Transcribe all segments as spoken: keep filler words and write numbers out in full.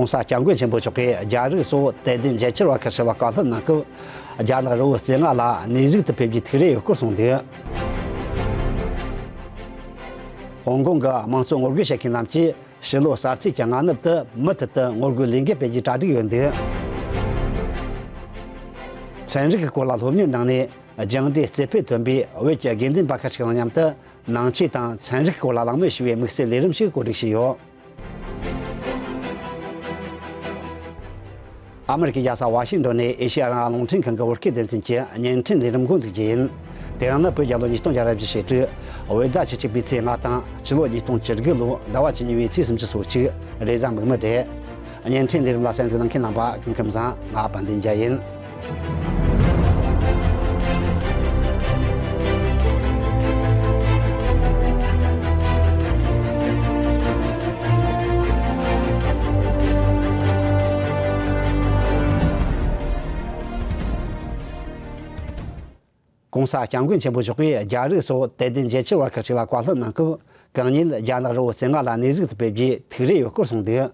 ༸གོང་ས་༸སྐྱབས་མགོན་ཆེན་པོ་མཆོག་གིས་རྒྱ་རིགས་སོགས་དད་ལྡན་མཇལ་ཁྱེར་བ་ཁག་ཅིག་ལ་བཀའ་སློབ་གནང་སྐབས། རྒྱ་ནག་རི་བོ་རྩེ་ལྔ་ལ་གནས་གཟིགས་དུ་ཕེབས་རྒྱུའི་ཐུགས་རེ་ཡོད་སྐོར་གསུངས་འདུག་ཧོང་ཀོང་གི་དམངས་གཙོ་ངོ་རྒོལ་བྱེད་མཁན་རྣམས་ཀྱིས་ཕྱི་ལོ་གསར་ཚེས་ཀྱི་སྔ་ནུབ་ཏུ་མུ་མཐུད་དུ་ངོ་རྒོལ་ལས་འགུལ་སྤེལ་རྒྱུའི་གྲ་སྒྲིག་ཡོད་འདུག་ཚན་རིག་གི་སྐོར་ལ་སློབ་གཉེར་གནང་ནས། སྦྱངས་འབྲས་རྩེ་ཕུད་ཐོན་པའི་བོད་ཀྱི་དགེ་འདུན་པ་ཁག་ཅིག་དང་མཉམ་དུ། ནང་ཆོས་དང་ཚན་རིག་སྐོར་ལ་གླེང་མོལ་ཞུ་བའི་དམིགས་བསལ་ལས་རིམ་ཞིག་གོ་སྒྲིག་བྱས་ཡོད། ཨ་མི་རི་ཀའི་རྒྱལ་ས་ཝ་ཤིང་ཏོན་ནས་ཨེ་ཤེ་ཡ་རང་དབང་རླུང་འཕྲིན་ཁང་གི་བོད་སྐད་སྡེ་ཚན་གྱི་བརྙན་འཕྲིན་ལས་རིམ་འགོ་འཛུགས་རྒྱུ་ཡིན། དེ་རིང་ནི་བོད་རྒྱལ་ལོ་ཉིས་སྟོང་བརྒྱ་ར་བཞི་ཞེ་དྲུག་བོད་ཟླ་བཅུ་གཅིག་པའི་ཚེས་ལྔ་དང་། ཕྱི་ལོ་ཉིས་སྟོང་བཅུ་དགུ་ལོའི་ཟླ་བ་བཅུ་གཉིས་པའི་ཚེས་སུམ་ཅུ་སོ་གཅིག་རེས་གཟའ་མིག་དམར་རེད། བརྙན་འཕྲིན་ལས་རིམ་ལ་གསན་གཟིགས་གནང་མཁན་རྣམ་པ་སྐུ་ཁམས་བཟང་། ང་དཔལ་ལྡན་རྒྱལ་ཡིན། ༸གོང་ས་༸སྐྱབས་མགོན་ཆེན་པོ་མཆོག་གིས་རྒྱ་རིགས་སོགས་དད་ལྡན་མཇལ་ཁྱེར་བ་ཁག་ཅིག་ལ་བཀའ་སློབ་གནང་སྐབས། གང་ཉིད་རྒྱ་ནག་རི་བོ་རྩེ་ལྔ་ལ་གནས་གཟིགས་སུ་ཕེབས་རྒྱུའི་ཐུགས་རེ་ཡོད་སྐོར་གསུངས་འདུག་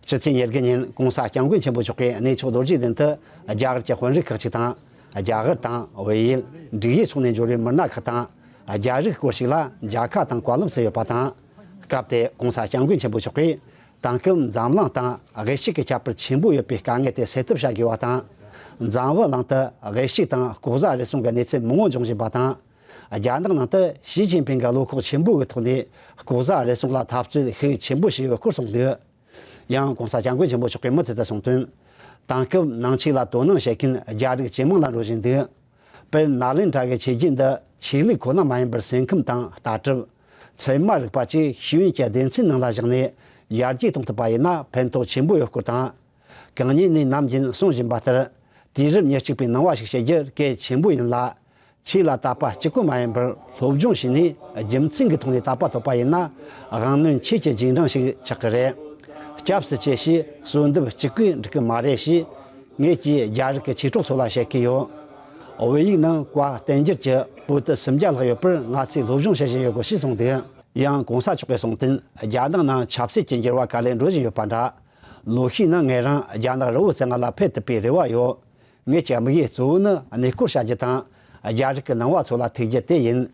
ཕྱི་ཚེས་ཉེར་དགུ་ཉིན་༸གོང་ས་༸སྐྱབས་མགོན་ཆེན་པོ་མཆོག་གིས་གནས་མཆོག་རྡོ་རྗེ་གདན་དུ་རྒྱ་གར་གྱི་དཔོན་རིགས་ཁག་ཅིག་དང་། རྒྱ་གར་དང་བལ་ཡུལ། འབྲུག་ཡུལ་སོགས་ནས་འབྱོར་བའི་མི་སྣ་ཁག་དང་། རྒྱ་རིགས་སྐོར་ཞིག་ལ་མཇལ་ཁ་དང་བཀའ་སློབ་སྩལ་ཡོད་པ་དང་། སྐབས་དེར་༸གོང་ས་༸སྐྱབས་མགོན་ཆེན་པོ་མཆོག་གིས། དེང་སྐབས་འཛམ་གླིང་སྟེང་དབུལ་ཕྱུག་གི་ཁྱད་པར་ཆེན་པོ་ཡོད་པའི་དཀའ་ངལ་དེ་སེལ་ཐབས་བྱ་དགོས་པ་དང་། འཛམ་བུ་གླིང་དུ་དབུལ་ཕྱུག་དང་ལྐོག་ཟ་རུལ་སུངས་ཀྱི་གནས་ཚུལ་མང་པོ་འབྱུང་བཞིན་པ་དང་། རྒྱ་ནག་ནང་དུ་ཞི་ཅིན་ཕིང་གི་བློ་ཁོག་ཆེན་པོ་གི་ཐོག་ནས་ལྐོག་ཟ་རུལ་སུངས་ལ་འཐབ་རྩོད་ཤུགས་ཆེན་པོ་བྱས་ཡོད་སྐོར་གསུངས་འདུག་ཡང་༸གོང་ས་༸སྐྱབས་མགོན་ཆེན་པོ་མཆོག་གིས་མུ་མཐུད་དུ་གསུངས་དོན། དེང་སྐབས་ནང་ཆོས་ལ་དོ་སྣང་བྱེད་མཁན་རྒྱ་རིགས་ཇེ་མང་ལ་འགྲོ་བཞིན་འདུག་དཔལ་ནཱ་ལེནྡྲ་གི་ཆོས་བརྒྱུད་འདི་ཆོས་ལུགས་ཁོ་ན་མ་ཡིན་པར་སེམས་ཁམས་དང་ལྟ་གྲུབ། ཚད་མ་རིག་པ་བཅས་ཤེས་ཡོན་གྱི་སྡེ་ཚན་ནང་ལ་བཞག་ནས་ཡར་རྒྱས་གཏོང་ཐུབ་པ་ཡིན་ན་ཕན་ཐོགས་ཆེན་པོ་ཡོད་སྐོར་དང་། གང་ཉིད་ནས་ནམ་རྒྱུན་གསུང་བཞིན་པ་ལྟར། དུས་རབས་ཉེར་གཅིག་པའི་ནང་བ་ཞིག་བྱེད་རྒྱུ་གལ་ཆེན་པོ་ཡིན་ལ། ཆོས་ལ་དད་པ་གཅིག་པུ་མ་ཡིན་པར་སློབ་སྦྱོང་བྱས་ནས་རྒྱུ་མཚན་གྱི་ཐོག་ནས་དད་པ་ཐོབ་པ་ཡིན་ན། དབང་རྣོན་ཆོས་ཀྱི་རྗེས་འབྲང་ཞིག་ཆགས་ཀྱི་རེད། སྐྱབས་སུ་མཆི་ཞེས་གསོལ་འདེབས་གཅིག་པུས་འགྲིག་གི་མ་རེད་ཞེས། ངེད་ཀྱིས་རྒྱ་རིགས་ཀྱི་ཆོས་གྲོགས་ཚོ་ལ་བཤད་ཀྱི་ཡོད། བོད་ཡིག་ནང་བཀའ་བསྟན་འགྱུར་གྱི་པོ་ཏི་སུམ་བརྒྱ་ལྷག་ཡོད་པར་ང་ཚོས་སློབ་སྦྱོང་བྱེད་བཞིན་ཡོད་སྐོར་ཞིག་གསུངས་འདུག་ཡང་༸གོང་ས་མཆོག་གིས་གསུངས་དོན། རྒྱ་ནག་ནང་ཆབ་སྲིད་ཀྱི་འགྱུར་བ་ག་ལེར་འགྲོ་བཞིན་ཡོད་པ་འདྲ། ལོ་ཤས་ནང་ངེད་རང་རྒྱ་ནག་རི་བོ་རྩེ་ལྔ་ལ་ཕེབས་ཐུབ་པའི་རེ་བ་ཡོད། ངེད་ཀྱི་དམིགས་ཡུལ་གཙོ་བོ་ནི་གནས་སྐོར་བྱ་རྒྱུ་དང་། རྒྱ་རིགས་ཀྱི་ནང་བ་ཚོ་ལ་ཐུག་རྒྱུ་དེ་ཡིན།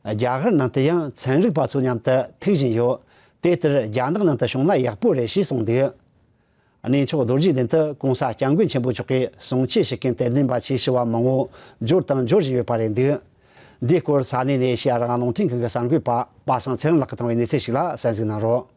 རྒྱ་གར་ནང་དུ་ཡང་ཚན་རིག་པ་ཚོ་མཉམ་དུ་ཐུག་བཞིན་ཡོད། དེ་ལྟར་རྒྱ་ནག་ནང་དུ་བྱུང་ན་ཡག་པོ་རེད་ཞེས་གསུངས་འདུག་གནས་མཆོག་རྡོ་རྗེ་གདན་དུ་༸གོང་ས་༸སྐྱབས་མགོན་ཆེན་པོ་མཆོག་གིས་གསུང་ཆོས་ཞུ་མཁན་དད་ལྡན་པ་ཆེ་ཤོས་པ་མང་བོ་འབྱོར་དང་འབྱོར་བཞིན་ཡོད་པ་རེད་འདུག་འདིའི་སྐོར་ས་གནས་ནས་ཨེ་ཤེ་ཡ་རང་དབང་རླུང་འཕྲིན་ཁང་གི་གསར་འགོད་པ་པ་སངས་ཚེ་རིང་ལགས་ཀྱིས་བཏང་བའི་གནས་ཚུལ་ཞིག་ལ་གསན་གཟིགས་གནང་རོགས།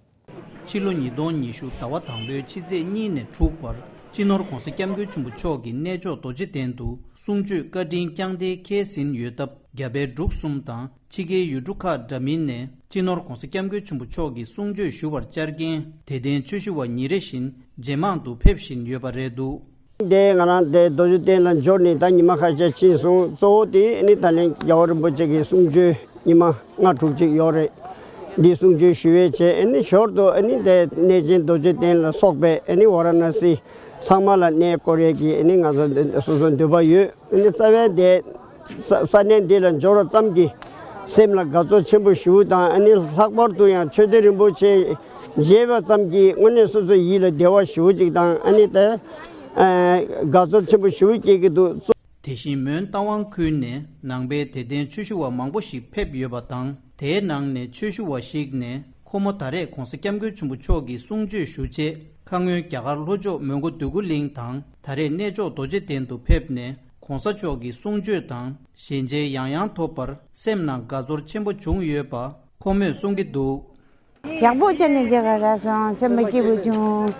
ཕྱི་ལོ་ཉིས་སྟོང་ཉི་ཤུ་ཟླ་བ་དང་པོའི་ཕྱི་ཚེས་གཉིས་ནས་དྲུག་བར་སྤྱི་ནོར་༸གོང་ས་༸སྐྱབས་མགོན་ཆེན་པོ་མཆོག་གིས་གནས་མཆོག་རྡོ་རྗེ་གདན་དུ་གསུང་ཆོས་བཀའ་དྲིན་བསྐྱངས་གཏན་འཁེལ་ཟིན་ཡོད་སྟབས། རྒྱ་བལ་འབྲུག་གསུམ་དང་ཕྱི་རྒྱལ་ཡུལ་གྲུ་ཁག་འདྲ་མིན་ནས་སྤྱི་ནོར་༸གོང་ས་༸སྐྱབས་མགོན་ཆེན་པོ་མཆོག་གི་གསུང་ཆོས་ཞུ་བར་བཅར་མཁན་དད་ལྡན་ཆོས་ཞུ་བ་ཉིན་རེ་བཞིན་ཇེ་མང་དུ་ཕེབས་བཞིན་ཡོད་པ་རེད་འདུག་དེ་ང་རང་དེ་རྡོ་རྗེ་གདན་ལ་འབྱོར་ནས་ད་ཉི་མ་ཁ་ཤས་ཕྱིན་སོང་། གཙོ་བོ་དེ་ཨ་ནི་ད་ལན་རྒྱལ་བ་རིན་པོ་ཆེ་གི་གསུང་ཆོས་ཉི་མ་ལྔ་དྲུག་ཅིག་ཡོད་རེད། འདི་གསུང་ཆོས་ཞུ་བའི་ཆེད་ཨ་ནི་ཞོར་དུ་ཨ་ནི་དེ་གནས་ཆེན་རྡོ་རྗེ་གདན་ལ་སོགས་པའི་ཨ་ནི་ཝཱ་ར་ཎ་སི་ཚང་མ་ལ་གནས་སྐོར་ཡས་ཀྱི་ཨ་ནི་ང་ཚོ་སོ་སོ་འདོད་པ་ཡོད། ཨ་ནི་རྩ་བའི་དེ་ས་ས་གནས་འདི་ལ་འབྱོར་བ་ཙམ་གྱིས་སེམས་ལ་དགའ་ཚོར་ཆེན་པོ་ཞུ་དང་། ཨ་ནི་ལྷག་པར་དུ་ཡང་མཆོད་རྟེན་རིན་པོ་ཆེ་མཇལ་བ་ཙམ་གྱིས་དངོས་གནས་སོ་སོའི་ཡིད་ལ་བདེ་བ་ཞུ་ཅིག་དང་། ཨ་ནི་དེ་དགའ་ཚོར་ཆེན་པོ་ཞུ་སྐྱེ་གི་འདུག་དེ་བཞིན་མོན་རྟ་དབང་ཁུལ་ནས་ནང་པའི་དད་ལྡན་ཆོས་ཞུ་བ་མང་པོ་ཞིག་ཕེབས་ཡོད་པ་དང་། དེའི་ནང་ནས་ཆོས་ཞུ་བ་ཞིག་ནས་ཁོ་མོ་ད་རེས་༸གོང་ས་༸སྐྱབས་མགོན་ཆེན་པོ་མཆོག་གི་གསུང་ཆོས་ཞུ་ཆེད་ཁ་སྔོན་རྒྱ་གར་ལྷོ་ཕྱོགས་མོན་གྷོ་འདོད་རྒུ་གླིང་དང་། ད་རེས་གནས་མཆོག་རྡོ་རྗེ་གདན་དུ་ཕེབས་ནས་༸གོང་ས་མཆོག་གི་གསུང་ཆོས་དང་ཞལ་མཇལ་ཡང་ཡང་ཐོབ་པར་སེམས་ནང་དགའ་ཚོར་ཆེན་པོ་བྱུང་ཡོད་པ་ཁོ་མོས་གསུང་གི་འདུག་ཡག་པོ་བྱས་ནས་མཇལ་ག་རག་སོང་། སེམས་པ་སྐྱིད་པོ་བྱུང་།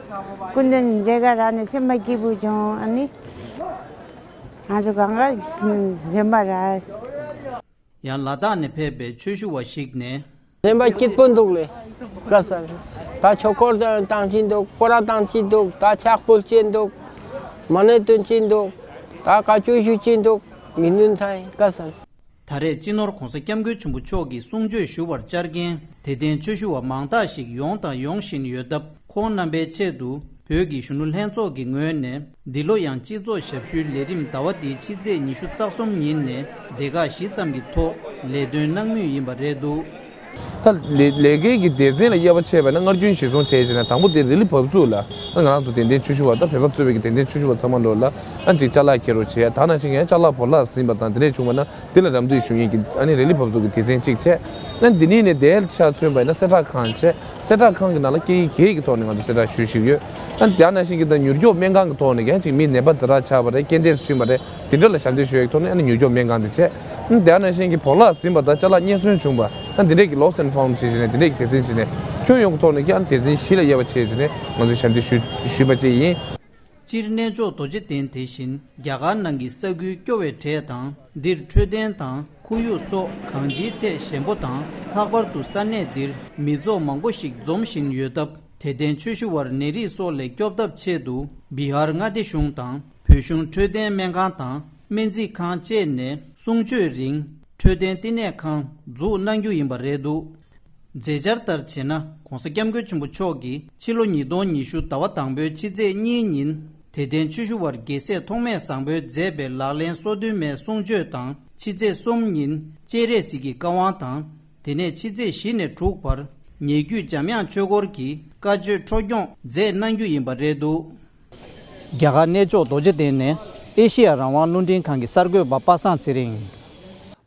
སྐུ་མདུན་མཇལ་ག་རག་ནས་སེམས་པ་སྐྱིད་པོ་བྱུང་། ཨ་ནི་ང་ཚོ་གང་ག་འཇོན་པ་རག་ཡང་ལ་དྭགས་ནས་ཕེབས་པའི་ཆོས་ཞུ་བ་ཞིག་ནས། སེམས་པ་སྐྱིད་པོ་འདུག་ལེ། ག་ས་ད་ཆོས་འཁོར་དང་བཏང་གི་འདུག་སྐོར་ར་བཏང་གི་འདུག་ད་ཕྱག་ཕུལ་གྱི་འདུག་མ་ཎི་འདོན་གྱི་འདུག་ད་བཀའ་ཆོས་ཞུ་གྱི་འདུག་དགེ་འདུན་ཚང་ག་ས། ད་རེས་སྤྱི་ནོར་༸གོང་ས་༸སྐྱབས་མགོན་ཆེན་པོ་མཆོག་གི་གསུང་ཆོས་ཞུ་བར་བཅར་མཁན་དད་ལྡན་ཆོས་ཞུ་བ་མང་དག་ཞིག་ཡོང་དང་ཡོང་བཞིན་ཡོད་སྟབས། ཁོང་རྣམ་པའི་ཆེད་དུ་བོད་ཀྱི་གཞོན་ནུ་ལྷན་ཚོགས་ཀྱི་ངོས་ནས་འདི་ལོ་ཡང་སྤྱི་ཚོགས་ཞབས་ཞུའི་ལས་རིམ་ཟླ་བ་འདིའི་ཕྱི་ཚེས་ཉི་ཤུ་རྩ་གསུམ་ཉིན་ནས་སྡེ་ཁག་བཞི་ཙམ་གྱི་ཐོག་ལས་དོན་གནང་མུས་ཡིན་པ་རེད་འདུག་ད་ལས་ལས་ཀའི་གི་སྡེ་ཚན་ལ་དབྱེ་བ་ཕྱེ་བ་ན་སྔར་རྒྱུན་གཞིར་བཟུང་བྱས་ཟིན་ན་དང་པོ་དེ་རི་ལི་བབས་ཚུགས་ལ་ང་རང་ཚོ་དད་ལྡན་ཆོས་ཞུ་བ་དང་བོད་པ་གཙོས་པའི་གི་དད་ལྡན་ཆོས་ཞུ་བ་ཚང་མ་ལོ་ལ་ཨ་ཅིག་ཅ་ལག་འཁྱེར་རོགས་བྱས། ད་ནང་བཞིན་ཡང་ཅ་ལག་བོར་བརླག་ཟིན་པ་དང་དེ་འདྲས་བྱུང་བ་ན་དེ་ལ་རམ་འདེགས་ཞུ་མཁན་གྱི་ཨ་ནི་རི་ལི་བབས་ཚུགས་ཀྱི་སྡེ་ཚན་གཅིག་བྱས། ཨ་ནི་འདི་ནས་ནས་དེ་ཆ་མཚོན་པ་ཡིན་ན་གསལ་བསྒྲགས་ཁང་བྱས། གསལ་བསྒྲགས་ཁང་གི་ནང་ལ་སྐད་ཡིག་བརྒྱད་ཀྱི་ཐོག་ནས་ང་ཚོ་གསལ་བསྒྲགས་ཞུ་བཞིན་ཡོད། ཨ་ནི་དེ་ནང་བཞིན་གྱི་ད་མྱུར་སྐྱོབ་སྨན་ཁང་གི་ཐོག་ནས་ཀྱང་ཅིག་མི་ནད་པ་ཛ་དྲག་ཆགས་པ་རེད། རྐྱེན་འདས་སུ་ཕྱིན་པ་རེད། དེ་འདྲ་ལ་ཞབས་འདེགས་ཞུ་ཡག་ཐོག་ནས་ཨ་ནི་མྱུར་སྐྱོབ་སྨན་ཁང་དེ་བྱས། ཨ་ནི་དེ་ནང་བཞིན་གྱི་བོར་བརླག་ཟིན་པ་དང་ཅ་ལག་རྙེད་སོན་བྱུང་བ་ཨ་ནི་དེ་འདྲས་ཀྱི་lost and found བྱས་བྱས་ནས་དེ་འདྲས་ཀྱི་སྡེ་ཚན་བྱས་ནས་ཁྱོན་ཡོངས་ཀྱི་ཐོག་ནས་ཀྱང་ཨ་ནི་སྡེ་ཚན་བཞི་ལ་དབྱེ་བ་ཕྱེ་བྱས་ནས་ང་ཚོས་ཞབས་འདེགས་ཞུ་ཞུས་པ་བཅས་ཡིན། སྤྱིར་གནས་མཆོག་རྡོ་རྗེ་གདན་དེ་བཞིན་རྒྱ་གར་ནང་གི་ས་ཁུལ་སྐྱོ་བའི་གྲས་དང་འདིར་འཕྲོད་བསྟེན་དང་ཁོར་ཡུག་སོགས་གང་ཅིའི་ཐད་ཞན་པོ་དང་ལྷག་པར་དུ་ས་གནས་འདིར་མི་ཚོགས་མང་པོ་ཞིག་འཛོམས་བཞིན་ཡོད་སྟབས། དད་ལྡན་ཆོས་ཞུ་བར་ནད་རིགས་སོགས་ལས་སྐྱོབ་ཐབས་ཆེད་དུ་བི་ཧར་མངའ་སྡེ་གཞུང་དང་བོད་གཞུང་འཕྲོད་བསྟེན་སྨན་ཁང་དང་སྨན་རྩིས་ཁང་བཅས་ནས་གསུང་ཆོས་རིང་འཕྲོད་བསྟེན་བསྟི་གནས་ཁང་འཛུགས་གནང་རྒྱུ་ཡིན་པ་རེད་འདུག་མཛད་འཆར་ལྟར་བྱས་ན་༧གོང་ས་༧སྐྱབས་མགོན་ཆེན་པོ་མཆོག་གིས་ཕྱི་ལོ་ཉིས་སྟོང་ཉི་ཤུ་ཟླ་བ་དང་པོའི་ཕྱི་ཚེས་གཉིས་ཉིན་དད་ལྡན་ཆོས་ཞུ་བར་རྒྱལ་སྲས་ཐོགས་མེད་བཟང་པོས་མཛད་པའི་ལག་ལེན་སོ་བདུན་མའི་གསུང་ཆོས་དང་ཕྱི་ཚེས་གསུམ་ཉིན་སྤྱན་རས་གཟིགས་ཀྱི་བཀའ་དབང་དང་། དེ་ནས་ཕྱི་ཚེས་བཞི་ནས་དྲུག་བར་ཉེ་བརྒྱུད་འཇམ་དབྱངས་ཆོས་སྐོར་གྱི་བཀའ་ཆོས་འཕྲོ་སྐྱོང་མཛད་གནང་རྒྱུ་ཡིན་པ་རེད་འདུག་རྒྱ་གར་གནས་མཆོག་རྡོ་རྗེ་གདན་ནས་ཨེ་ཤེ་ཡ་རང་དབང་རླུང་འཕྲིན་ཁང་གི་གསར་འགོད་པ་པ་སངས་ཚེ་རིང་།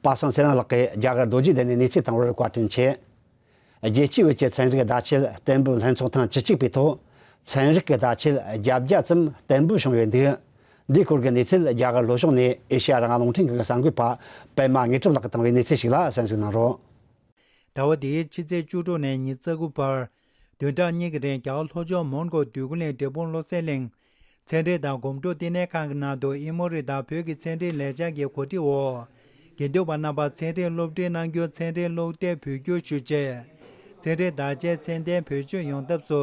པ་སངས་ཚེ་རིང་ལགས་ཀྱིས་རྒྱ་གར་རྡོ་རྗེ་གདན་ནས་གནས་ཚུལ་བཏང་བར་བཀའ་དྲིན་ཆེ། རྒྱལ་སྤྱིའི་བོད་ཀྱི་ཚན་རིག་བརྡ་ཆད་གཏན་འབེབས་ལྷན་ཚོགས་ཐེངས་བཅུ་གཅིག་པའི་ཐོག་ཚན་རིག་གི་བརྡ་ཆད་བརྒྱད་བརྒྱ་ཙམ་གཏན་འབེབས་བྱུང་ཡོད་འདུག་འདིའི་སྐོར་གྱི་གནས་ཚུལ་རྒྱ་གར་ལྷོ་ཕྱོགས་ནས་ཨེ་ཤེ་ཡ་རང་དབང་རླུང་འཕྲིན་ཁང་གི་གསར་འགོད་པ་པད་མ་དངོས་གྲུབ་ལགས་ཀྱིས་བཏང་བའི་གནས་ཚུལ་ཞིག་ལ་གསན་གཟིགས་གནང་རོགས། ཟླ་བ་འདིའི་ཕྱི་ཚེས་བཅུ་དྲུག་ནས་ཉི་ཤུ་རྩ་དགུ་བར་བདུན་ཕྲག་གཉིས་ཀྱི་རིང་རྒྱ་གར་ལྷོ་ཕྱོགས་མོན་གྷོ་འདོད་རྒུ་གླིང་འབྲས་སྤུངས་བློ་གསལ་གླིང་ཚན་རིག་དང་སྒོམ་སྒྲུབ་བསྟི་གནས་ཁང་གི་ནང་དུ་ཨི་མོ་རི་དང་བོད་ཀྱི་ཚན་རིག་ལས་འཆར་གྱི་གོ་སྒྲིག་འོག་དགེ་འདུན་པ་རྣམ་པ་ཚན་རིག་སློབ་ཁྲིད་གནང་རྒྱུ་ཚན་རིག་སློབ་དེབ་བོད་བསྒྱུར་ཞུ་ཆེད། ཚན་རིག་བརྡ་ཆད་ཚད་ལྡན་བེད་སྤྱོད་ཡོང་ཐབས་སུ།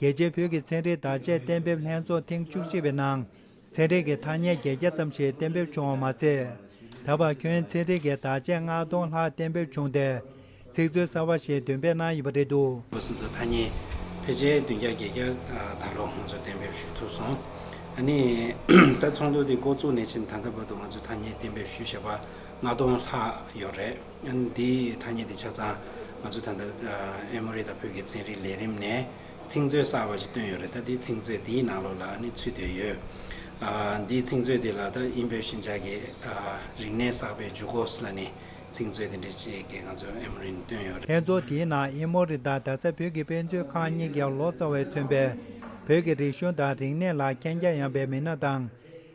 རྒྱལ་སྤྱིའི་བོད་ཀྱི་ཚན་རིག་བརྡ་ཆད་གཏན་འབེབས་ལྷན་ཚོགས་ཐེངས་བཅུ་གཅིག་པའི་ནང་། ཚན་རིག་གི་ཐ་སྙད་བརྒྱད་བརྒྱ་ཙམ་ཞིག་གཏན་འབེབས་བྱུང་བ་མ་ཟད། ད་བར་ཁྱོན་ཚན་རིག་གི་བརྡ་ཆད་ལྔ་སྟོང་ལྷག་གཏན་འབེབས་བྱུང་སྟེ། ཚིག་མཛོད་གསར་བ་ཞིག་འདོན་སྤེལ་གནང་ཡོད་པ་རེད་འདུག་སོ་སོའི་ཐ་སྙད་ཕལ་ཆེར་བདུན་བརྒྱ་བརྒྱད་བརྒྱ་ད་ལོ་ང་ཚོས་གཏན་འབེབས་ཞུ་ཐུབ་སོང་། ཨ་ནི་ད་ཚོགས་འདུ་དེ་འགོ་བཙུགས་ནས་ཕྱིན་ད་ལྟ་བར་དུ་ང་ཚོས་ཐ་སྙད་གཏན་འབེབས་ཞུས་བཞག་པ་ལྔ་སྟོང་ལྷག་ཡོད་རེད། ཨ་ནི་འདིའི་ཐ་སྙད་དེ་ཆ་ཚང་ང་ཚོ་ད་ལྟ་ཨེ་མོ་རི་དང་བོད་ཀྱི་ཚན་རིག་ལས་རིམ་ནས་ཚིག་མཛོད་གསར་བ་ཞིག་བཏོན་ཡོད་རེད། ད་འདིའི་ཚིག་མཛོད་འདིའི་ནང་ལོགས་ལ་ཨ་ནི་ཚུད་བསྡད་ཡོད། ཨ་འདིའི་ཚིག་མཛོད་འདི་ལ་ད་དབྱིན་བོད་ཤན་སྦྱར་གྱི་ཨ་རིག་གནས་གསར་པའི་འཇུག་སྒོ་ལབ་ནས་ཚིག་མཛོད་དེ་འདྲ་ཅིག་གི་ང་ཚོ་ཨེ་མོ་རི་ནས་བཏོན་ཡོད་རེད། ལྷན་ཚོགས་དེའི་ནང་ཨེ་མོ་རི་དང་རྡ་ས་བོད་ཀྱི་དཔེ་མཛོད་ཁང་གཉིས་ཀྱི་ལོ་ཙཱ་བས་མཚོན་པའི་བོད་ཀྱི་རིག་གཞུང་དང་རིག་གནས་ལ་མཁྱེན་རྒྱ་ཡངས་པའི་མི་སྣ་དང་།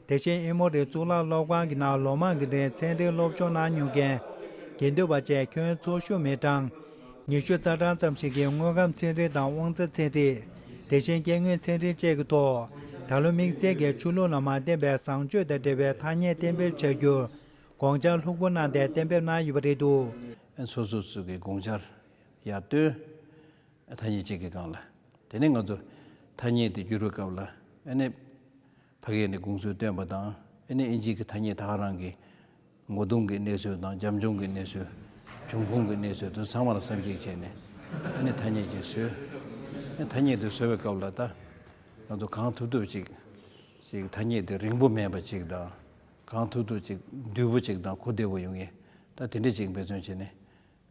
དེ་བཞིན་ཨེ་མོ་རི་གཙུག་ལག་སློབ་ཁང་གི་ནང་ལོ་མང་གི་རིང་ཚན་རིག་སློབ་སྦྱོང་གནང་མྱོང་མཁན་དགེ་འདུན་པ་བཅས་ཁྱོན་ཚོགས་ཞུགས་མི་གྲངས་ཉི་ཤུ་རྩ་གྲངས་ཙམ་ཞིག་གིས་དངོས་ཁམས་ཚན་རིག་དང་དབང་རྩ་ཚན་རིག་དེ་བཞིན་སྐྱེ་དངོས་ཚན་རིག་བཅས་ཀྱི་ཐོག་ད་ལོ་དམིགས་བསལ་གྱི་ཆོས་ལུགས་ལ་མ་བརྟེན་པའི་བཟང་སྤྱོད་དང་འབྲེལ་བའི་ཐ་སྙད་གཏན་འབེབས་བྱ་རྒྱུར་དགོངས་འཆར་ལྷུག་པོ་གནང་སྟེ་གཏན་འབེབས་གནང་ཡོད་པ་རེད་འདུག་སོ་སོ་སོ་གི་དགོངས་འཆར་ཡར་བཏོན། ཐ་སྙད་གཅིག་གི་སྒང་ལ། དེ་ནས་ང་ཚོ་ཐ་སྙད་དེ་བསྒྱུར་བའི་སྐབས་ལ་ཨ་ནི་ཕ་གི་ནས་དགོངས་ཚུལ་བཏོན་པ་དང་ཨ་ནི་ཨིན་ཇི་གི་ཐ་སྙད་ད་ག་རང་གི་ངོ་གདོང་གི་གནས་ཚུལ་དང་རྒྱབ་ལྗོངས་ཀྱི་གནས་ཚུལ། འབྱུང་ཁུངས་ཀྱི་གནས་ཚུལ་དེ་ཚང་མ་ལ་བསམ་གཞིག་བྱས་ནས་ཨ་ནི་ཐ་སྙད་ཅིག་བཟོས། ཨ་ཐ་སྙད་དེ་བཟོ་བའི་སྐབས་ལ་ད་ང་ཚོ་གང་ཐུབ་ཐུབ་ཅིག་ཅིག་ཐ་སྙད་དེ་རིང་པོ་མེད་པ་ཅིག་དང་གང་ཐུབ་ཐུབ་ཅིག་བསྡུས་པོ་ཅིག་དང་གོ་བདེ་པོ་ཡོང་ངེས་ད་དེ་འདྲ་ཅིག་འབད་བརྩོན་བྱས་ནས།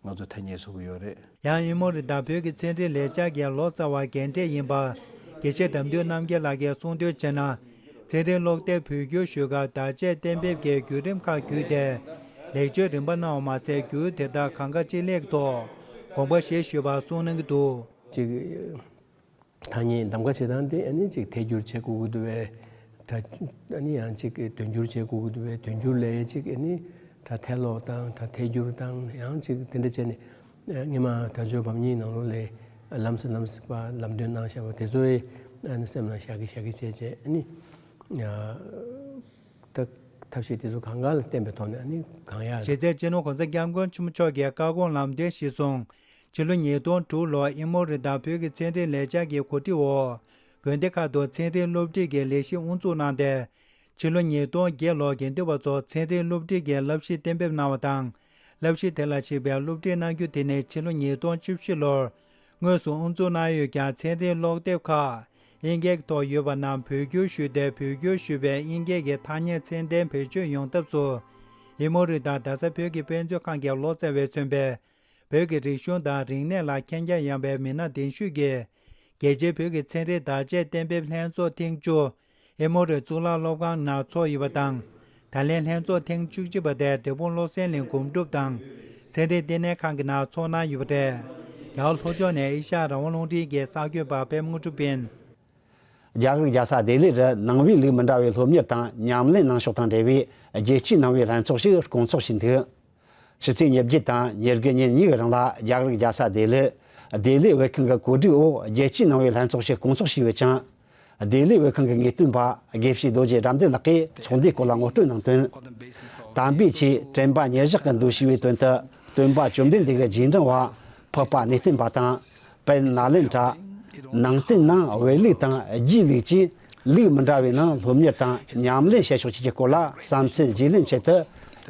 ང་ཚོ་ཐ་སྙད་བཟོ་གི་ཡོད་རེད། ཡང་ཨེ་མོ་རི་དང་བོད་ཀྱི་ཚན་རིག་ལས་འཆར་གྱི་ལོ་ཙཱ་བ་རྒན་གྲས་ཡིན་པ་དགེ་བཤེས་དགྲ་འདུལ་རྣམ་རྒྱལ་ལགས་ཀྱིས་གསུངས་དོན་བྱས་ན། ཚན་རིག་སློབ་དེབ་བོད་བསྒྱུར་ཞུ་སྐབས་བརྡ་ཆད་གཏན་འབེབས་ཀྱི་བརྒྱུད་རིམ་ཁག་བརྒྱུད་དེ་ལེགས་བཅོས་རིམ་པ་གནང་བ་མ་ཟད་འགྱུར་དེ་དག་གང་དགའ་ཅི་ལེགས་ཐོག་དགོངས་པ་བཞེས་ཞུས་པ་གསུངས་གནང་གི་འདུག་ཅིག་ཐ་སྙད་གདམ་ག་བྱེད་སྟངས་དེ་ཨ་ནི་ཅིག་ཐད་སྒྱུར་བྱེད་དགོས་ཀྱི་འདུག་པས། ད་ཨ་ནི་ཡང་ཅིག་དོན་སྒྱུར་བྱེད་དགོས་ཀྱི་འདུག་པས། དོན་སྒྱུར་ལས་ཅིག་ཨ་ནི་ད་ཐད་ཀློག་དང་ད་ཐད་སྒྱུར་དང་ཡང་ཅིག་དེ་འདྲ་བྱས་ནས་སྔོན་མ་དྲ་ཆོས་བམ་གཉིས་ནང་ལོགས་ལས་ལམ་སེ་ལམ་སེ་པ་ལམ་སྟོན་གནང་བཞག་པ་དེ་ཚོ་ཨ་ནི་སེམས་ནང་བཞག་གི་བཞག་གི་བྱས་བྱས་ཨ་ནི་ད་ཐབས་ཤེས་དེ་ཚོ་གང་ག་ལ་བརྟེན་པའི་ཐོག་ནས་ཨ་ནི་གང་ཡག་གཞི་རྩའི་སྤྱི་ནོར་༸གོང་ས་༸སྐྱབས་མགོན་ཆེན་པོ་མཆོག་གི་བཀའ་དགོངས་ལམ་སྟོན་གཞིར་བཟུང་། ཕྱི་ལོ་ཉིས་སྟོང་དྲུག་ལོར་ཨེ་མོ་རི་དང་བོད་ཀྱི་ཚན་རིག་ལས་འཆར་གྱི་གོ་སྒྲིག་འོག་དགོན་སྡེ་ཁག་ཏུ་ཚན་རིག་སློབ་ཁྲིད་ཀྱི་ལས་གཞི་དབུ་འཛུགས་གནང་སྟེ། ཕྱི་ལོ་ཉིས་སྟོང་བརྒྱད་ལོར་དགེ་འདུན་པ་ཚོར་ཚན་རིག་སློབ་ཁྲིད་ཀྱི་བསླབ་གཞི་གཏན་འབེབས་གནང་བ་དང་། བསླབ་གཞི་དེ་ལ་གཞིགས་པའི་སློབ་ཁྲིད་གནང་རྒྱུ་དེ་ནི་ཕྱི་ལོ་ཉིས་སྟོང་བཅུ་བཞི་ལོར་དངོས་སུ་དབུ་འཛུགས་གནང་ཡོད་ཀྱང་ཚན་རིག་ཀློག་དེབ་ཁག་དབྱིན་སྐད་ཐོག་ཡོད་པ་རྣམས་བོད་བསྒྱུར་ཞུས་ཏེ་བོད་བསྒྱུར་ཞུས་པའི་དབྱིན་སྐད་ཀྱི་ཐ་སྙད་ཚད་ལྡན་བེད་སྤྱོད་ཡོང་ཐབས་སུ། ཨེ་མོ་རི་དང་རྡ་ས་བོད་ཀྱི་དཔེ་མཛོད་ཁང་གི་ལོ་ཙཱ་བས་མཚོན་པའི་ བོད་ཀྱི་རིག་གཞུང་དང་རིག་གནས་ལ་མཁྱེན་རྒྱ་ཡངས་པའི་མི་སྣ་གདན་ཞུས་ཀྱིས། རྒྱལ་སྤྱིའི་བོད་ཀྱི་ཚན་རིག་བརྡ་ཆད་གཏན་འབེབས་ལྷན་ཚོགས་ཐེངས་བཅུ། ཨེ་མོ་རི་གཙུག་ལག་སློབ་ཁང་ནང་ཚོགས་ཡོད་པ་དང་། ད་ལན་ལྷན་ཚོགས་ཐེངས་བཅུ་གཅིག་པ་དེ་འབྲས་སྤུངས་བློ་གསལ་གླིང་སྒོམ་སྒྲུབ་དང་། ཚན་རིག་ལྟེ་གནས་ཁང་གི་ནང་ཚོགས་གནང་ཡོད་པ་རེད། རྒྱ་གར་ལྷོ་ཕྱོགས་ནས་ཨེ་ཤ་ཡ་རང་དབང་རླུང་འཕྲིན་གྱི་གསར་འགོད་པ་པད་མ་དངོས་གྲུབ་ཡིན། རྒྱ་གར་རྒྱལ་ས་ལྡི་ལི་རུ་ནང་པའི་ལུགས་མི་འདྲ་བའི་སློབ་གཉེར་དང་ཉམས་ལེན་གནང་ཕྱོགས་དང་འབྲེལ་བའི་རྒྱལ་སྤྱིའི་ནང་པའི་ལྷན་ཚོགས་ཤིག་སྐོང་ཚོགས་བྱས་འདུག། ཕྱི་ཚེས་ཉེར་བརྒྱད་དང་ཉེར་དགུ་ཉིན་གཉིས་ཀྱི་རིང་ལ་རྒྱ་གར་རྒྱལ་ས་ལྡི་ལིར་ལྡི་ལི་བོད་ཁང་གི་གོ་སྒྲིག་འོག་རྒྱལ་སྤྱིའི་ནང་པའི་ལྷན་ཚོགས་ཤིག་སྐོང་ཚོགས་བྱས་ཡོད་ཅིང་། ལྡི་ལི་བོད་ཁང་གི་ངེས་སྟོན་པ་དགེ་བཤེས་རྡོ་རྗེ་དགྲ་འདུལ་ལགས་ཀྱིས་ཚོགས་འདུའི་སྐོར་ལ་ངོ་སྤྲོད་གནང་དོན། དམ་པའི་ཆོས་དྲན་པ་ཉེར་བཞག་གི་འདུ་ཤེས་པའི་དོན་དུ་སྟོན་པ་བཅོམ་ལྡན་འདས་ཀྱི་རྗེས་འབྲང་བ་འཕགས་པ་གནས་བརྟན་པ་དང་། དཔལ་ནཱ་ལེནྡྲ། ནང་བསྟན་ནང་བོད་ལུགས་དང་རྒྱའི་ལུགས་ཀྱི་ལུགས་མི་འདྲ་བའི་ནང་སློབ་གཉེར་དང་ཉམས་ལེན་བྱེད་ཕྱོགས་བཅས་ཀྱི་སྐོར་ལ་བསམ་ཚུལ་བརྗེ་ལེན་ཆེད་དུ་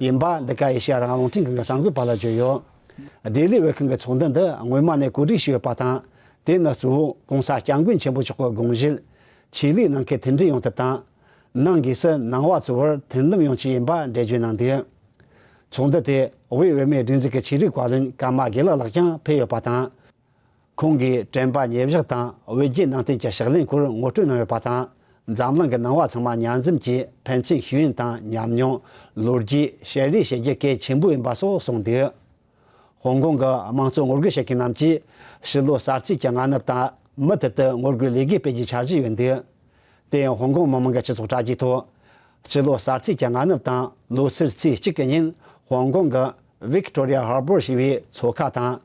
ཡིན་པ། འདི་ག་ཨེ་ཤེ་ཡ་རང་དབང་རླུང་འཕྲིན་ཁང་གི་གསར་འགོད་པ་ལ་བརྗོད་ཡོད། ལྡི་ལི་བོད་ཁང་གི་ཚོགས་འདུ་འདི་སྔོན་མ་ནས་གོ་སྒྲིག་བྱས་ཡོད་པ་དང་། དེ་ནི་གཙོ་བོ་༸གོང་ས་༸སྐྱབས་མགོན་ཆེན་པོ་མཆོག་གི་དགོངས་བཞེད་ཆོས་ལུགས་ནང་ཁུལ་མཐུན་སྒྲིལ་ཡོང་ཐབས་དང་། ནང་སྒོས་སུ་ནང་པ་ཚོའི་བར་མཐུན་ལམ་ཡོང་ཆེད་ཡིན་པ་འགྲེལ་བརྗོད་གནང་འདུག། ཚོགས་འདུ་དེ་དབུས་བོད་མིའི་སྒྲིག་འཛུགས་ཀྱི་ཆོས་རིག་བཀའ་བློན་ཀརྨ་དགེ་ལེགས་ལགས་ཀྱང་ཕེབས་ཡོད་པ་དང་། ཁོང་གིས་དྲན་པ་ཉེར་བཞག་དང་བོད་བརྒྱུད་ནང་བསྟན་གྱི་ཕྱག་ལེན་སྐོར་ངོ་སྤྲོད་གནང་ཡོད་པ་དང་། འཛམ་གླིང་གི་ནང་པ་ཚང་མ་མཉམ་འཛོམས་ཀྱིས་ཕན་ཚུན་ཤེས་ཡོན་དང་ཉམས་མྱོང་། ལོ་རྒྱུས། ཞལ་རས་བྱེད་རྒྱུ་གལ་ཆེན་པོ་ཡིན་པ་སོགས་གསུངས་འདུག། ཧོང་ཀོང་གི་དམངས་གཙོ་ངོ་རྒོལ་བྱེད་མཁན་རྣམས་ཀྱིས་ཕྱི་ལོ་གསར་ཚེས་ཀྱི་སྔ་ནུབ་དང་མུ་མཐུད་དུ་ངོ་རྒོལ་ལས་འགུལ་སྤེལ་རྒྱུའི་འཆར་གཞི་ཡོད་འདུག། དེ་ཡང་ཧོང་ཀོང་མི་མང་གི་སྤྱི་ཚོགས་དྲ་རྒྱའི་ཐོག་ཕྱི་ལོ་གསར་ཚེས་ཀྱི་སྔ་ནུབ་དང་ལོ་སར་ཚེས་གཅིག་གི་ཉིན་ཧོང་ཀོང་གི་ཝིག་ཏོ་རི་ཡ་ཧར་བོར་ཞེས་པའི་མཚོ་ཁ་དང་།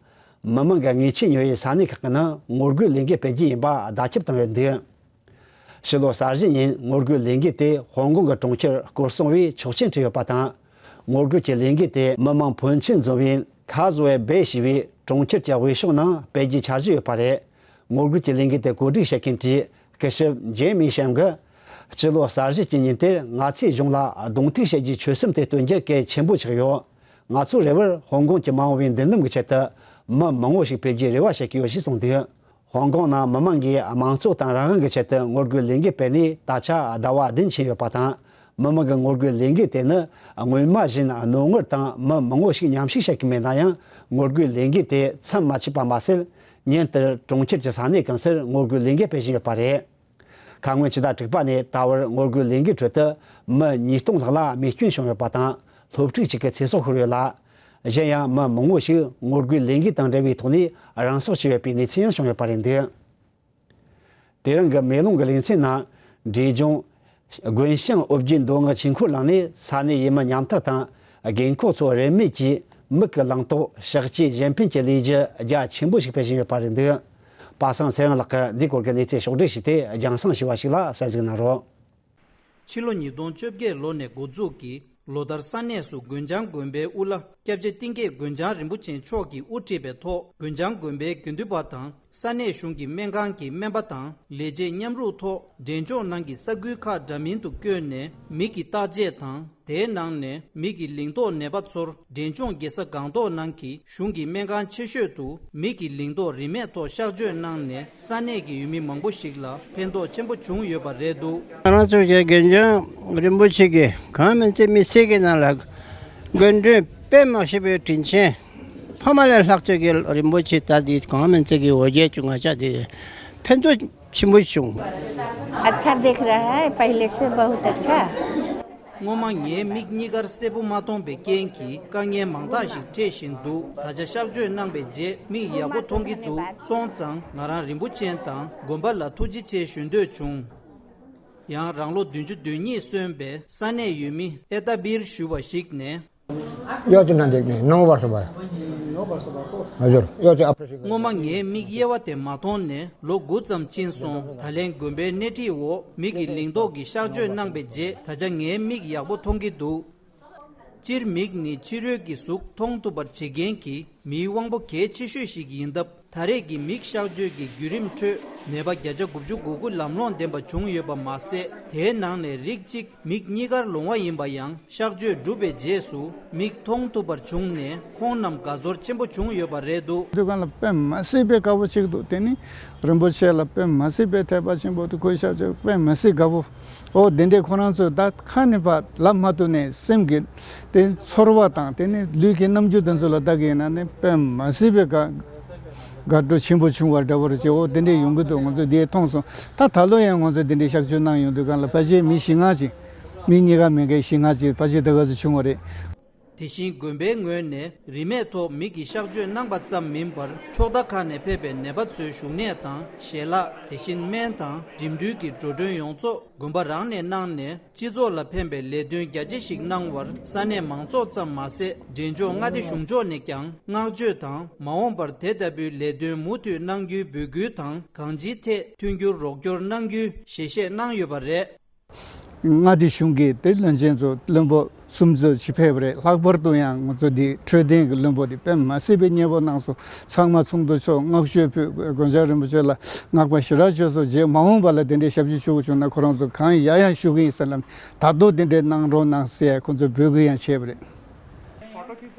མི་མང་གི་དངོས་ཆས་ཉོ་བའི་ས་གནས་ཁག་གི་ནང་ངོ་རྒོལ་ལས་འགུལ་སྤེལ་རྒྱུ་ཡིན་པ་བརྡ་ཁྱབ་བཏང་ཡོད་འདུག། ཕྱི་ལོ་གསར་བཞི་ཉིན་ངོ་རྒོལ་ལས་འགུལ་དེ་ཧོང་ཀོང་གི་གྲོང་ཁྱེར་སྐོར་སྲུང་བས་ཆོག་མཆན་སྤྲད་ཡོད་པ་དང་། ངོ་རྒོལ་གྱི་ལས་འགུལ་དེ་མི་མང་ཕོན་ཆེན་འཛོམས་པའི་ཁ་ཟོ་ཝེ་སྦེ་ཞེས་པའི་གྲོང་ཁྱེར་གྱི་དབུས་ཕྱོགས་ནང་སྤེལ་རྒྱུའི་འཆར་གཞི་ཡོད་པ་རེད། ངོ་རྒོལ་གྱི་ལས་འགུལ་དེ་གོ་སྒྲིག་བྱེད་མཁན་གྱི་སྐུ་ཞབས་ཇེ་མི་ཤམ་གྱིས། སྤྱི་ལོ་གསར་བཞི་གྱི་ཉིན་དེར་ང་ཚོའི་གཞུང་ལ་གདོང་ཐུག་བྱེད་རྒྱུའི་ཆོད་སེམས་དེ་སྟོན་རྒྱུ་གལ་ཆེན་པོ་ཆགས་ཡོད། ང་ཚོའི་རེ་བར་ཧོང་ཀོང་གི་མ་འོངས་པའི་མདུན་ལམ་གྱི་ཆེད་དུ་མི་མང་བོ་ཞིག་ཕེབས་རྒྱུའི་རེ་བ་བྱེད་ཀྱི་ཡོད་ཅེས་གསུངས་འདུག། ཧོང་ཀོང་ནང་མི་མང་གིས་དམངས་གཙོ་དང་རང་དབང་གི་ཆེད་དུ་ངོ་རྒོལ་ལས་འགུལ་སྤེལ་ནས་ད་ཆ་ཟླ་བ་བདུན་ཕྱིན་ཡོད་པ་དང་། མི་མང་གི་ངོ་རྒོལ་ལས་འགུལ་དེ་ནི་སྔོན་མ་བཞིན་རྣོ་ངར་དང་མི་མང་བོ་ཞིག་མཉམ་ཞུགས་བྱེད་ཀྱི་མེད་ན་ཡང་། ངོ་རྒོལ་ལས་འགུལ་དེ་མཚམས་མ་ཆད་པ་མ་ཟད། ཉིན་ལྟར་གྲོང་ཁྱེར་གྱི་ས་གནས་གང་སར་ངོ་རྒོལ་ལས་འགུལ་སྤེལ་བཞིན་ཡོད་པ་རེད། ཁ་སྔོན་ཕྱི་ཟླ་དྲུག་པ་ནས་ད་བར་ངོ་རྒོལ་ལས་འགུལ་ཁྲོད་དུ་མི་ཉིས་སྟོང་ལྷག་ལ་རྨས་སྐྱོན་བྱུང་ཡོད་པ་དང་། སློབ་ཕྲུག་གཅིག་གི་ཚེ་སྲོག་ཤོར་ཡོད་ལ། གཞན་ཡང་མི་མང་བོ་ཞིག་ངོ་རྒོལ་ལས་འགུལ་དང་འབྲེལ་བའི་ཐོག་ནས་རང་སྲོག་བཅད་ཡོད་པའི་གནས་ཚུལ་ཡང་བྱུང་ཡོད་པ་རེད་འདུག། དེ་རིང་གི་མེ་ལོང་གི་ལེ་ཚན་ནང་། འབྲས་ལྗོངས་དགོན་ཤང་ཨོ་རྒྱན་མདོ་སྔགས་ཆོས་འཁོར་གླིང་ནས་ས་གནས་ཡུལ་མི་ཉམ་ཐག་དང་། རྒན་འཁོགས་ཚོ་རིན་མེད་ཀྱིས་མིག་གི་ལིང་ཏོག་ཕྱག་བཅས་གཞན་ཕན་གྱི་ལས་གཞི་རྒྱ་ཆེན་པོ་ཞིག་སྤེལ་བཞིན་ཡོད་པ་རེད་འདུག། པ་སངས་ཚེ་དབང་ལགས་ཀྱིས་འདིའི་སྐོར་གྱི་གནས་ཚུལ་ཕྱོགས་བསྒྲིགས་བྱས་ཏེ་རྒྱང་སྲིང་ཞུ་བ་ཞིག་ལ་གསན་གཟིགས་གནང་རོགས། ཕྱི་ལོ་ཉིས་སྟོང་བཅོ་བརྒྱད་ལོ་ནས་འགོ་འཛུགས་ཀྱིས་ལོ་ལྟར་ས་གནས་སུ་དགོན་བྱང་དགོན་པའི་དབུ་བླ་སྐྱབས་རྗེ་གཏིང་སྐྱེས་དགོན་བྱང་རིན་པོ་ཆེ་མཆོག་གིས་དབུ་ཁྲིད་པའི་ཐོག་དགོན་བྱང་དགོན་པའི་དགེ་འདུན་པ་དང་ས་གནས་གཞུང་གི་སྨན་ཁང་གི་སྨན་པ་དང་ལས་བྱེད་མཉམ་རུབ་ཐོག་འབྲས་ལྗོངས་ནང་གི་ས་ཁུལ་ཁག་འདྲ་མིན་དུ་བསྐྱོད་ནས་མིག་གི་བརྟག་དཔྱད་དང་། དེའི་ནང་ནས་མིག་གི་ལིང་ཏོག་ནད་པ་ཚོར་འབྲས་ལྗོངས་རྒྱལ་ས་སྒང་ཏོག་ནང་གི་གཞུང་གི་སྨན་ཁང་ཆེ་ཤོས་དུ་མིག་གི་ལིང་ཏོག་རིན་མེད་ཐོག་གཤག་བཅོས་གནང་ནས་ས་གནས་ཀྱི་ཡུལ་མི་མང་པོ་ཞིག་ལ་ཕན་ཐོགས་ཆེན་པོ་བྱུང་ཡོད་པ་རེད་འདུག། ང་རང་ཚོ་གི་དགོན་བྱང་རིན་པོ་ཆེ་གིས་གང་མིན་ཚེ་མི་སེར་གྱི་ནང་ལ་དགོན་འདྲེན་དཔེ་མ་ཤེས་པའི་དྲིན་ཆེན་ཕ་མ་ལས་ལྷག་ཆོས་ཀྱི་རིན་པོ་ཆེ་ད་འདི་གང་མིན་ཚེ་གི་འོ་བརྒྱལ་བྱུང་ང་ཅག་འདི་ཕན་ཐོགས་ཆེན་པོ་བྱུང་། अच्छा दिख रहा है, पहले से बहुत अच्छा। སྔོན་མ་ངའི་མིག་གཉིས་ཀར་གསལ་པོ་མ་མཐོང་པའི་རྐྱེན་གྱིས་དཀའ་ངལ་མང་དག་ཞིག་འཕྲད་བཞིན་འདུག། ད་ཆ་གཤག་བཅོས་གནང་པའི་རྗེས་མིག་ཡག་པོ་མཐོང་གི་འདུག། སོང་ཙང་ང་རང་རིན་པོ་ཆེ་དང་དགོན་པ་ལ་ཐུགས་རྗེ་ཆེ་ཞུ་འདོད་བྱུང་། ཡང་རང་ལོ་བདུན་ཅུ་དོན་གཉིས་སོན་པའི་ས་གནས་ཡུལ་མི་ཨེ་ཏཱ་བིར་ཞུ་བ་ཞིག་ནས། 要紧拿点，弄吧是吧？हजुर, 要紧 operation。 སྔོན་མ་ངའི་མིག་དབྱེ་བ་དེ་མ་མཐོང་ནས་ལོ་དགུ་ཙམ་ཕྱིན་སོང་། ད་ལན་དགོན་པའི་སྣེ་ཁྲིད་འོག་མིག་གི་ལིང་ཏོག་གི་གཤག་བཅོས་གནང་པའི་རྗེས་ད་ཆ་ངའི་མིག་ཡག་པོ་མཐོང་གི་འདུག། སྤྱིར་མིག་ནི་ཕྱི་རོལ་གྱི་གཟུགས་མཐོང་ཐུབ་པར་བྱེད་མཁན་གྱི་མིའི་དབང་པོ་གལ་ཆེ་ཤོས་ཤིག་ཡིན་སྟབས། ད་རེས་ཀྱི་མིག་གཤག་བཅོས་ཀྱི་བརྒྱུད་རིམ་ཁྲོད་ནད་པ་བརྒྱ་ཆ་དགུ་བཅུ་གོ་དགུ་ལམ་ལྷོང་ལྡན་པ་བྱུང་ཡོད་པ་མ་ཟད། དེའི་ནང་ནས་རིགས་གཅིག་མིག་གཉིས་ཀར་ལོང་བ་ཡིན་པ་ཡང་གཤག་བཅོས་གྲུབ་པའི་རྗེས་སུ་མིག་མཐོང་ཐུབ་པར་བྱུང་ནས་ཁོང་རྣམས་དགའ་ཚོར་ཆེན་པོ་བྱུང་ཡོད་པ་རེད་འདུག། དུས་གང་ལ་དཔེ་མ་སྲིད་པའི་དགའ་པོ་ཅིག་འདུག། དེ་ནི་རིན་པོ་ཆེ་ལ་དཔེ་མ་སྲིད་པའི་དད་པ་ཆེན་པོ་འདུག། ཁོའི་གཤག་བཅོས་དཔེ་མ་སྲིད་དགའ་པོ། ཨོ་དེ་འདྲས་ཁོ་རང་ཚོས་ད་ཁ་ནས་ཕར་ལབ་མ་ཐུབ་ནས་སེམས་ཀྱི་དེ་ཚོར་བ་དང་དེ་ནི་ལུས་ཀྱི་རྣམ་འགྱུར་དེ་ཚོ་ལ་ལྟ་གི་ཡིན་ན་ནི་དཔེ་མ་སྲིད་པའི་དགའ་དགའ་སྤྲོ་ཆེན་པོ་བྱུང་བ་འདྲ་བོ་རེད་ཅེས། ཨོ་དེ་འདྲས་ཡོང་གི་འདུག། ང་ཚོས་དེ་མཐོང་སོང་། ད་ད་ལོ་ཡང་ང་ཚོས་དེ་འདྲས་གཤག་བཅོས་གནང་ཡོང་དུས་གང་ལ་ཕལ་ཆེར་མི་བཞི་ལྔ་ཅིག། མི་གཉིས་ཀ་མེད་མཁན་བཞི་ལྔ་ཅིག་ཕལ་ཆེར་དེ་ག་ཚོད་བྱུང་བ་རེད། དེ་བཞིན་དགོན་པའི་ངོས་ནས་རིན་མེད་ཐོག་མིག་གི་གཤག་བཅོས་གནང་པ་ཙམ་མིན་པར་ཕྱོགས་མཐའ་ཁག་ནས་ཕེབས་པའི་ནད་པ་ཚོའི་བཞུགས་གནས་དང་ཞལ་ལག། དེ་བཞིན་སྨན་དང་འགྲིམ་འགྲུལ་གྱི་འགྲོ་གྲོན་ཡོངས་རྫོགས་དགོན་པ་རང་ནས་གནང་ནས་སྤྱི་ཚོགས་ལ་ཕན་པའི་ལས་དོན་རྒྱ་ཆེ་ཞིག་གནང་བར་ས་གནས་མང་ཚོགས་ཙམ་མ་ཟད་འབྲས་ལྗོངས་མངའ་སྡེ་གཞུང་ཕྱོགས་ནས་ཀྱང་བསྔགས་བརྗོད་དང་མ་འོངས་པར་དེ་ལྟ་བུའི་ལས་དོན་མུ་མཐུད་གནང་རྒྱུའི་འབོད་སྐུལ་དང་གང་ཅིའི་ཐད་མཐུན་འགྱུར་རོགས་སྐྱོར་གནང་རྒྱུའི་ཞལ་བཞེས་གནང་ཡོད་པ་རེད། མངའ་སྡེ་གཞུང་གིས་དེ་བློན་ཆེན་ཚོ་བློན་པོ་གསུམ་ཚོ་ཅིག་ཕེབས་པ་རེད། ལྷག་པར་དུ་ཡང་ང་ཚོ་འདི་འཕྲོད་བསྟེན་གྱི་བློན་པོ་འདི་དཔེ་མ་སྲིད་པའི་མཉེས་པོ་གནང་སོང་། ཚང་མ་ཚོགས་འདུ་ཚོགས་བསྔགས་བརྗོད་ཕུལ། དགོན་བྱང་རིན་པོ་ཆེ་ལ་བསྔགས་པ་ཞེ་དྲག་བརྗོད་སོང་། རྗེས་མ་འོངས་པ་ལ་དེ་འདྲའི་ཞབས་ཕྱི་ཞུ་དགོས་བྱུང་ན་ཁོ་རང་ཚོ་གང་ཡག་ཡག་ཞུ་གི་ཡིན་ཟེར་ལབ་ནས་ད་དུང་དེ་འདྲའི་གནང་རོགས་གནང་ཟེར་ཁོ་ཚོས་འབོད་སྐུལ་ཡང་བྱས་པ་རེད།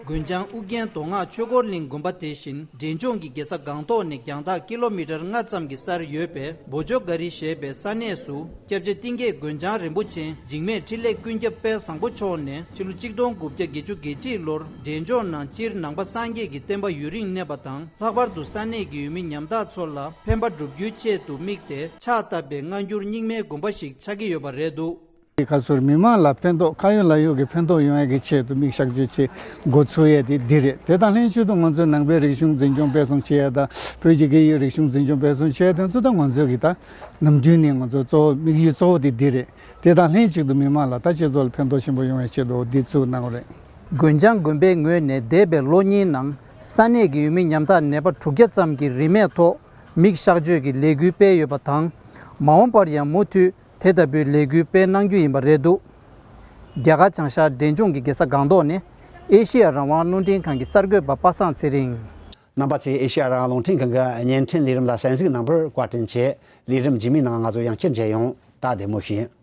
དགོན་བྱང་ཨུ་རྒྱན་མདོ་སྔགས་ཆོས་འཁོར་གླིང་དགོན་པ་དེ་བཞིན་འབྲས་ལྗོངས་ཀྱི་རྒྱལ་ས་སྒང་ཏོག་ནས་རྒྱང་ཐག་ཀི་ལོ་མི་ཊར་ལྔ་ཙམ་གྱི་སར་ཡོད་པའི་བོ་ཇོ་ག་རི་ཞེས་པའི་ས་གནས་སུ་སྐྱབས་རྗེ་གཏིང་སྐྱེས་དགོན་བྱང་རིན་པོ་ཆེ་འཇིགས་མེད་འཕྲིན་ལས་ཀུན་ཁྱབ་དཔལ་བཟང་པོ་མཆོག་ནས་ཕྱི་ལོ་ཆིག་སྟོང་དགུ་བརྒྱ་བརྒྱད་ཅུ་གྱ་གཅིག་ལོར་འབྲས་ལྗོངས་ནང་སྤྱིར་ནང་པ་སངས་རྒྱས་ཀྱི་བསྟན་པ་ཡུན་རིང་གནས་པ་དང་ལྷག་པར་དུ་ས་གནས་ཀྱི་ཡུལ་མི་ཉམ་ཐག་ཚོ་ལ་ཕན་པ་བསྒྲུབ་རྒྱུའི་ཆེད་དུ་དམིགས་ཏེ་ཕྱག་བཏབ་པའི་སྔ་འགྱུར་རྙིང་མའི་དགོན་པ་ཞིག་ཆགས་ཀྱི་ཡོད་པ་རེད་འདུག། ཁ་སོར་མི་མང་ལ་ཕན་ཐོགས་ཁ་ཡོད་ལག་ཡོད་ཀྱི་ཕན་ཐོགས་ཡོང་ཡ་གི་ཆེད་དུ་མིག་གཤག་བཅོས་བྱེད་འགོ་ཚུགས་ཡ་དེ་འདི་རེད། དེ་དང་ལྷན་ཅིག་ཏུ་ང་ཚོའི་ནང་པའི་རིག་གཞུང་འཛིན་སྐྱོང་སྤེལ་གསུམ་བྱེད་ཡ་དང་བོད་ཀྱི་སྐད་ཡིག་རིག་གཞུང་འཛིན་སྐྱོང་སྤེལ་གསུམ་བྱེད་ཡ་དེ་ཚོ་ད་ང་ཚོའི་གི་ད་ནམ་རྒྱུན་ནས་ང་ཚོ་གཙོ་བོ་དམིགས་ཡུལ་གཙོ་བོ་དེ་འདི་རེད། དེ་དང་ལྷན་ཅིག་ཏུ་མི་མང་ལ་ད་སྤྱི་ཚོགས་ལ་ཕན་ཐོགས་ཆེན་པོ་ཡོང་བའི་ཆེད་དུ་འདི་ཚུགས་གནང་བ་རེད། དགོན་བྱང་དགོན་པའི་ངོས་ནས་འདས་པའི་ལོ་གཉིས་ནང་ས་གནས་ཀྱི་ཡུལ་མི་ཉམ་ཐག་ནད་པ་དྲུག་བརྒྱ་ཙམ་གྱིས་རིན་མེད་ཐོག་མིག་གཤག་བཅོས་ཀྱི་ལས་འགུལ་སྤེལ་ཡོད་པ་དང་། མ་འོངས་པར་ཡང་མུ་མཐུད་དེ་ལྟ་བུའི་ལས་འགུལ་སྤེལ་གནང་རྒྱུ་ཡིན་པ་རེད་འདུག། རྒྱ་གར་བྱང་ཤར་འབྲས་ལྗོངས་ཀྱི་རྒྱལ་ས་སྒང་ཏོག་ནས་ཨེ་ཤེ་ཡ་རང་དབང་རླུང་འཕྲིན་ཁང་གི་གསར་འགོད་པ་པ་སངས་ཚེ་རིང་། རྣམ་པ་ཚོས་ཨེ་ཤེ་ཡ་རང་དབང་རླུང་འཕྲིན་ཁང་གི་བརྙན་འཕྲིན་ལས་རིམ་ལ་གསན་གཟིགས་གནང་བར་བཀའ་དྲིན་ཆེ། ལས་རིམ་རྗེས་མའི་ནང་ང་ཚོ་ཡང་བསྐྱར་མཇལ་ཡོང་། ད་བདེ་མོ་བྱོས།